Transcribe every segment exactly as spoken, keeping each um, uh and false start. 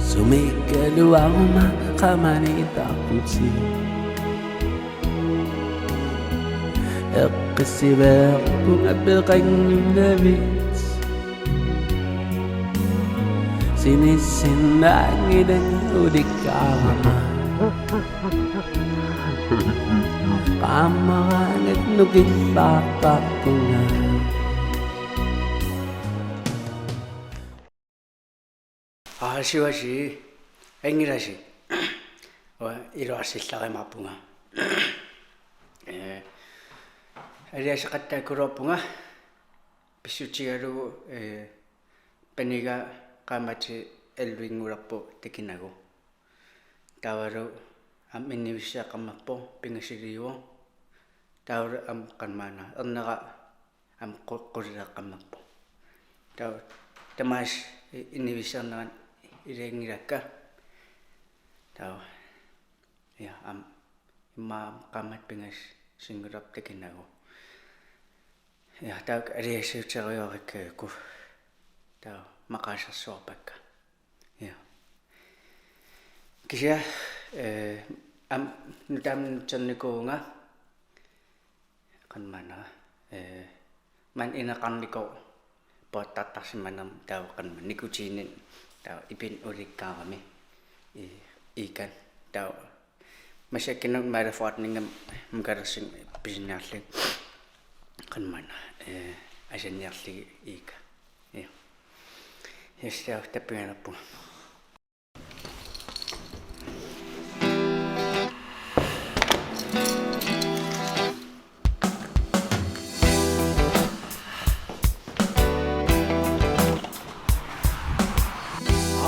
Sumiikkaluaruma qamani taqquti. Eqqissiveerpunga peqannginnavit. Sinissinnaanngilanga ulikkaarama. Qaammarangat nukillaartarpunga. Aasiwasi, anngilasi. Uanga iluarsillarimaarpunga. Eh, aliaseqattaakuluarpunga. Pissutigalugu, eh, paniga qaammatit elleve-nngorpoq takinagu. Taavalu aamma innivissiaqarnerpoq pingasiliuvoq. Taavalu aamma qanoq maanna ernera aamma qu-, qulileqqammerpoq. Taava tamaasa i-, innivissiarneranni ilaanngilakka. Taava, ja, aamma immaqa qaammatit pingasut singulerput takinagu. Ja, taakku aliassiuteriuarikkakku. Taava maqaasarsuarpakka. Ja. Kisianni, eh, aamma nutaamik nutsernikuuvunga. Qanoq maanna, eh, maani ineqarnikoq poortartarsimanermut taava qanoq maanna nikutiinit taava ipinni ulikkaarami i-, iikan taava massakkut imaluunniit forretningimi mukalersinga pisiniarlunga qanoq maanna, eh, asanniarlugit iika. Ja. Yes, taava tappigalerpunga.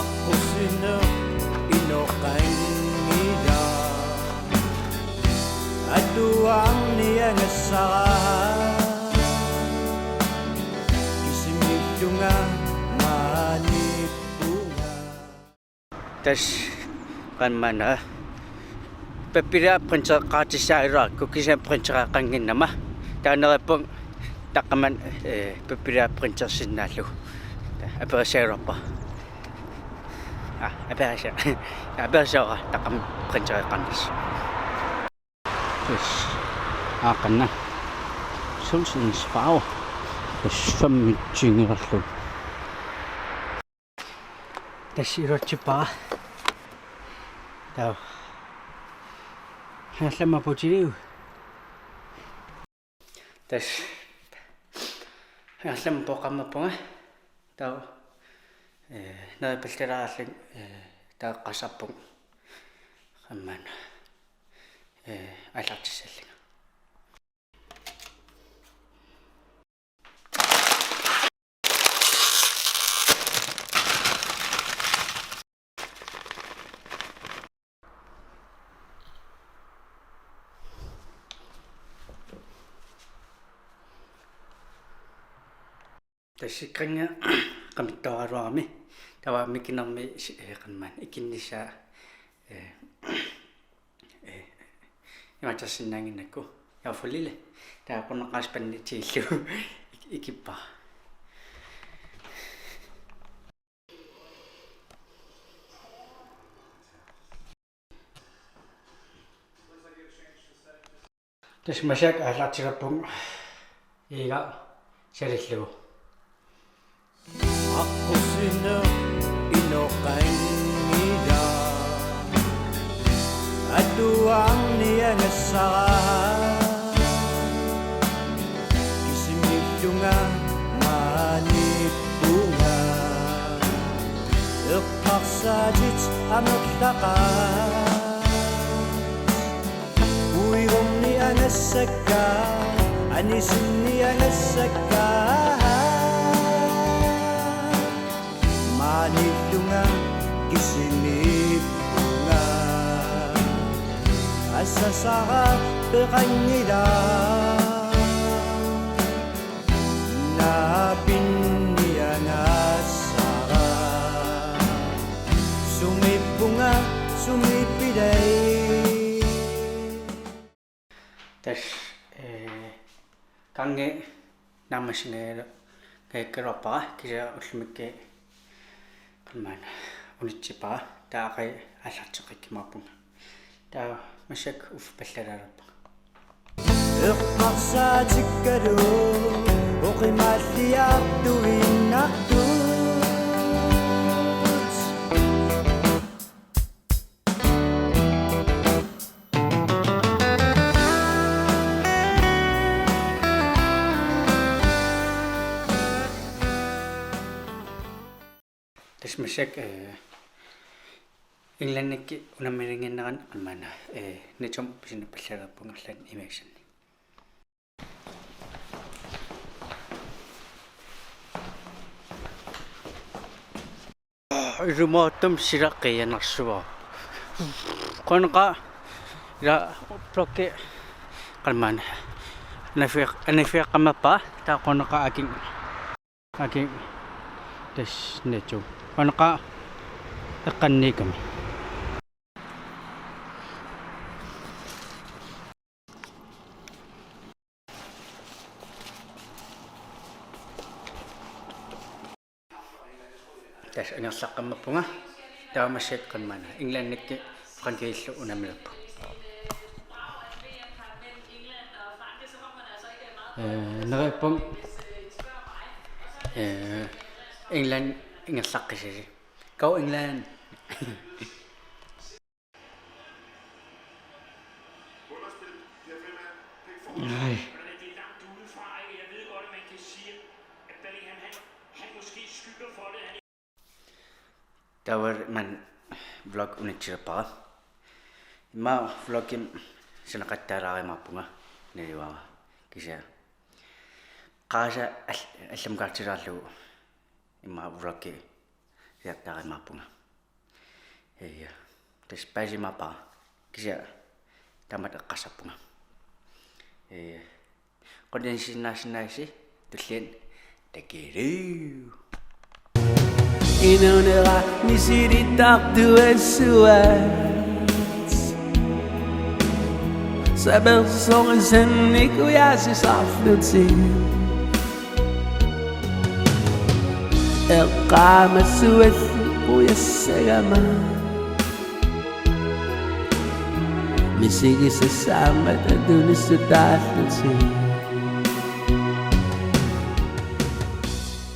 Aqqusineq inoqanngilaq. Atuarniagassara. Kisimiillunga maaniippunga. Tassa qanoq maanna pappiaat printereqaatissagaluarukku kisianni printereqannginnama. Taava neriuppunga taqqamani, eh, pappiaat printersinnaallugu. Aperissagaluarpara. Ah, aperissa-, aperissavara taqqamani printereqarnersoq. Yes. Aaqqanna. Solskinsfarve. Yes, femogtyve-nngillugu. Tassa iluatsippara. Taava. Angerlamma puutiliu. Tassa. Angerlamma pooqqammerpunga. Taava. Eh, neriuppallaalaarlunga, eh, taava eqqarsarpunga. Qanoq maanna. Eh, aallartissallunga. Tassa sikringit qamittooraluarami. Taava mikinermi si-, eh, qanoq maanna ikinnissaa, eh, eh, imaattorsinnaannginnakku. Jaffa lille. Taava qunaqaaspanni tiillu ik-, ikippara. Tassa massakkut aallartilerpunga iiga salillugu. Aqqusineq inoqanngilaq. Atuarniagassara. Kisimiillunga maaniippunga. Eqqarsaatit amerlaqaat. Uigorniagassakka, anisinniagassakka. Maaniillunga kisimiippunga. Asasara peqanngilaq. Naapinniagassara. Sumiippunga, sumiippilai. Tassa, eh, kanngi naammassinnga-, -nngajakkaluarpara kisianni ullumikkut qanoq maanna Unitsippara, taava aallarteqqikkumaarpunga. Taava massakkut uffa pallalaarpunga. Eqqarsaatikkalu oqimaalliartuinnartut. Tassa massakkut, eh, Englandikkut unammilerinnginnerani qanoq maanna, eh, Nettomi pisiniarpallaarpunga arlaannik imaassannik. Ilumoortumik silaqqiinnarsuaq. Qanoq ila vloggi qanoq maanna. Anaffia-, anaffiaqqammerpara taava qanoq akin. Akin tassa Netto. Qanoq eqqanniikkami. Tassa angerlaqqammerpunga, taava massakkut qanoq maanna Englandikkut Frankrigillu unammilerpunga. Eh, neriuppunga, eh, England ingerlaqqissasi. Go England! Ej. Taava maanna vlog unitsilerpara. Immaqa vloggimik sanaqattaalaarumaarpunga naluara kisianni. Qarasaat al-, allamut kaartilaarlugu immaqa vloggi siattaarumaarpunga. Ja. Tassa paasimaarpara. Kisianni taamatut eqqarsarpunga. Ja. Qujanarsinnaassinnaagitsi tulliani takuss'. Inunera misilittartuassuat. Sapersorissannikujaasisarlutik. Eqqaamassuallu qujassagama. Misigisassaammat tunissutaallutik.